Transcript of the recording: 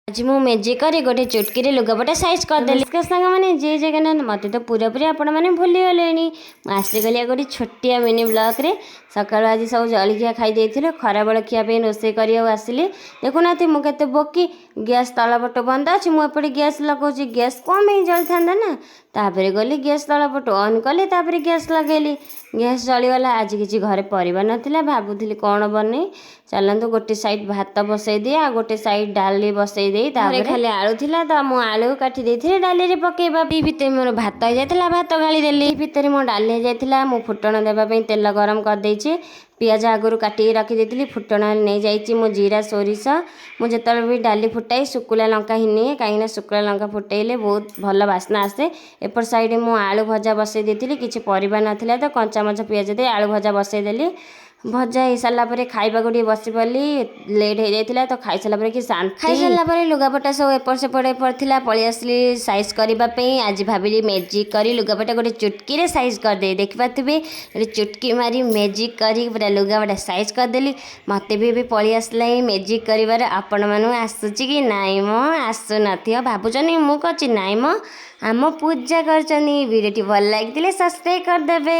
ଆଜି ମୁଁ ମ୍ୟାଜିକ୍ କରି ଗୋଟେ ଚୁଟକିରେ ଲୁଗାପଟା ସାଇଜ୍ କରିଦେଲି। ନମସ୍କାର ସାଙ୍ଗମାନେ, ଜୟ ଜଗନ୍ନାଥ। ମୋତେ ତ ପୁରାପୁରି ଆପଣମାନେ ଭୁଲିଗଲେଣି। ମୁଁ ଆସିଗଲି ଗୋଟେ ଛୋଟିଆ ମିନି ବ୍ଲଗ୍ରେ। ସକାଳୁ ଆଜି ସବୁ ଜଳଖିଆ ଖାଇ ଦେଇଥିଲୁ। ଖରାବେଳ ଖିଆ ପାଇଁ ରୋଷେଇ କରିବାକୁ ଆସିଲି। ଦେଖୁନାହାନ୍ତି, ମୁଁ କେତେ ବୋକି। ଗ୍ୟାସ୍ ତଳ ପଟ ବନ୍ଦ ଅଛି, ମୁଁ ଏପଟେ ଗ୍ୟାସ୍ ଲଗାଉଛି। ଗ୍ୟାସ୍ କ'ଣ ପାଇଁ ଜଳିଥାନ୍ତା ନା? ତାପରେ ଗଲି, ଗ୍ୟାସ୍ ତଳ ପଟୁ ଅନ୍ କଲି, ତାପରେ ଗ୍ୟାସ୍ ଲଗେଇଲି, ଗ୍ୟାସ୍ ଜଳିଗଲା। ଆଜି କିଛି ଘରେ ପରିବା ନଥିଲା, ଭାବୁଥିଲି କ'ଣ ବନେଇ। ଚାଲନ୍ତୁ, ଗୋଟେ ସାଇଡ଼୍ ଭାତ ବସେଇ ଦିଏ ଆଉ ଗୋଟେ ସାଇଡ଼୍ ଡାଲି ବସେଇ ଦେଇ, ତାପରେ ଖାଲି ଆଳୁ ଥିଲା ତ ମୁଁ ଆଳୁ କାଟି ଦେଇଥିଲି ଡାଲିରେ ପକେଇବା। ଏଇ ଭିତରେ ମୋର ଭାତ ହେଇଯାଇଥିଲା, ଭାତ ଗାଳି ଦେଲି। ଏଇ ଭିତରେ ମୋ ଡାଲି ହେଇଯାଇଥିଲା। ମୁଁ ଫୁଟଣ ଦେବା ପାଇଁ ତେଲ ଗରମ କରିଦେଇଛି। ପିଆଜ ଆଗରୁ କାଟିକି ରଖିଦେଇଥିଲି। ଫୁଟଣ ନେଇଯାଇଛି ମୁଁ ଜିରା, ସୋରିଷ। ମୁଁ ଯେତେବେଳେ ବି ଡାଲି ଫୁଟାଏ, ଶୁଖିଲା ଲଙ୍କା ହିଁ ନିଏ, କାହିଁକିନା ଶୁଖିଲା ଲଙ୍କା ଫୁଟେଇଲେ ବହୁତ ଭଲ ବାସ୍ନା ଆସେ। ଏପଟ ସାଇଡ଼୍ ମୁଁ ଆଳୁ ଭଜା ବସେଇ ଦେଇଥିଲି। କିଛି ପରିବା ନଥିଲା ତ କଞ୍ଚା ମଞ୍ଚା ପିଆଜ ଦେଇ ଆଳୁ ଭଜା ବସେଇଦେଲି। ଭଜା ହେଇସାରିଲା ପରେ ଖାଇବାକୁ ଟିକେ ବସି ପଡ଼ିଲି। ଲେଟ୍ ହେଇଯାଇଥିଲା ତ। ଖାଇସାରିଲା ପରେ କି ଶାନ୍ତି! ଖାଇସାରିଲା ପରେ ଲୁଗାପଟା ସବୁ ଏପଟ ସେପଟ ପଡ଼ିଥିଲା, ପଳେଇ ଆସିଲି ସାଇଜ୍ କରିବା ପାଇଁ। ଆଜି ଭାବିଲି ମ୍ୟାଜିକ୍ କରି ଲୁଗାପଟା ଗୋଟେ ଚୁଟକିରେ ସାଇଜ୍ କରିଦେବି। ଦେଖିପାରୁଥିବେ, ଗୋଟେ ଚୁଟକି ମାରି ମ୍ୟାଜିକ୍ କରି ପୁରା ଲୁଗାପଟା ସାଇଜ୍ କରିଦେଲି। ମୋତେ ବି ଏବେ ପଳେଇ ଆସିଲାଣି ମ୍ୟାଜିକ୍ କରିବାର। ଆପଣମାନଙ୍କୁ ଆସୁଛି କି ନାଇଁ ମ? ଆସୁନଥିବ, ଭାବୁଛନ୍ତି ମୁଁ କରିଛି। ନାଇଁ ମ, ଆମ ପୂଜା କରିଛନ୍ତି। ଭିଡ଼ିଓଟି ଭଲ ଲାଗିଥିଲେ ସବସ୍କ୍ରାଇବ୍ କରିଦେବେ।